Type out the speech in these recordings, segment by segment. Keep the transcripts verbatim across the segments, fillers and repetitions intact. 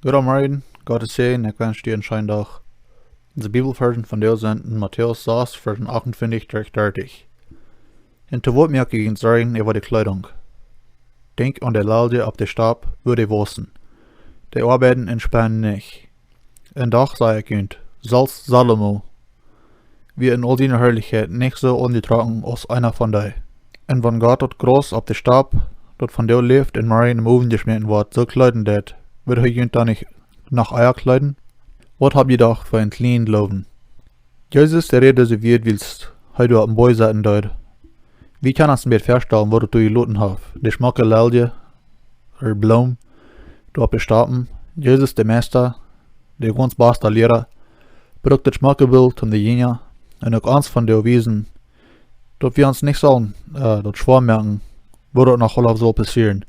Goodemorjen, Gott sien Säajen, ekj wensch die een scheenen Dach. Onse Bibelvarsch vondoag sent en Matäus sas, Varsch achtuntwintich derch dartich. Un to waut moak jie junt Sorjen äwa de Kjleedunk? Denkjt aun de Liljen opp de Stap, woo dee wausen. Dee oabeiden un spennen nich. Un doch saj ekj junt, selfst Salomo wia en aul siene Harlichkjeit nich soo aunjetrocken aus eena von dee. Un wan Gott daut Graus opp de Stap, daut vondoag läft un morjen em Owen jeschmäten woat, soo kjleeden deit, woat hee junt dan nich noch ea kjleeden? Waut hab jie doch fa een kjlienen Gloowen? Jesus, dee räd dise Wieed, wiels hee doa opp een Boajch sitten deed. Wie kjennen ons een bät väastalen, waut daut doa jeloten haft. De schmocke Liljen, ooda Bloom, doa opp de Stapen. Jesus, de Meista, de gaunz basta Liera, brukt daut schmocke Bilt toom de Jinja un uk ons vondoag wiesen, daut wie ons nich sellen, äh, daut schwoa moaken, waut daut noch aula saul passieren.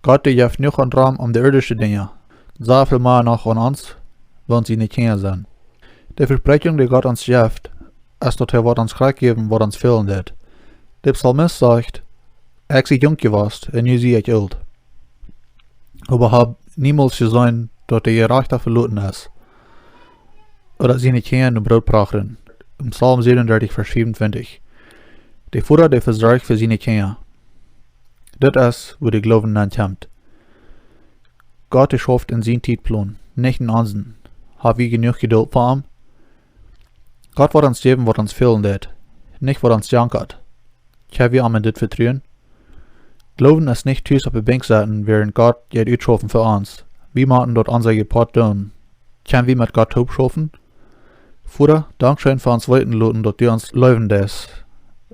Gott, dee jeft jenuach Rum om de irdische Dinja. Soo väl mea noch aun ons, wan wie siene Kjinja sent. De Vespräakjunk, dee Gott ons jeft, es daut hee woat ons krakjt jäwen, waut ons fälen deit. De Psalmist sajcht: "Ekj sie junk jewast un nu sie ekj oolt, oba hab niemols jeseenen, daut de Jerajchta veloten es, ooda siene Kjinja no Broot prachren." En Psalm siebenunddreißig, Varsch fiefuntwintich. De Voda, dee vesorcht fa siene Kjinja. Dit es, woo de Gloowen aunkomt. Gott, dee schauft en sienen Tiedplan, nich en onsen. Hab wie jenuach Jedult fa am? Gott woat ons jäwen, waut ons fälen deit, nich waut ons jankat. Kjenn wie am en dit vetruen? Gloowen es nich tus opp de Benkj sitten, wäarent Gott jeit utschaufen fa ons. Wie motten daut onse Poat doonen. Kjenn wie met Gott toop schaufen? Voda, dankscheen fa ons weeten loten, daut du ons leewen deist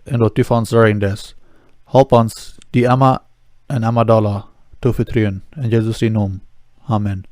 un daut du fa ons sorjen deist. Help ons, die emma un emma dolla to vetruen. En Jesus sienen Nomen. Amen.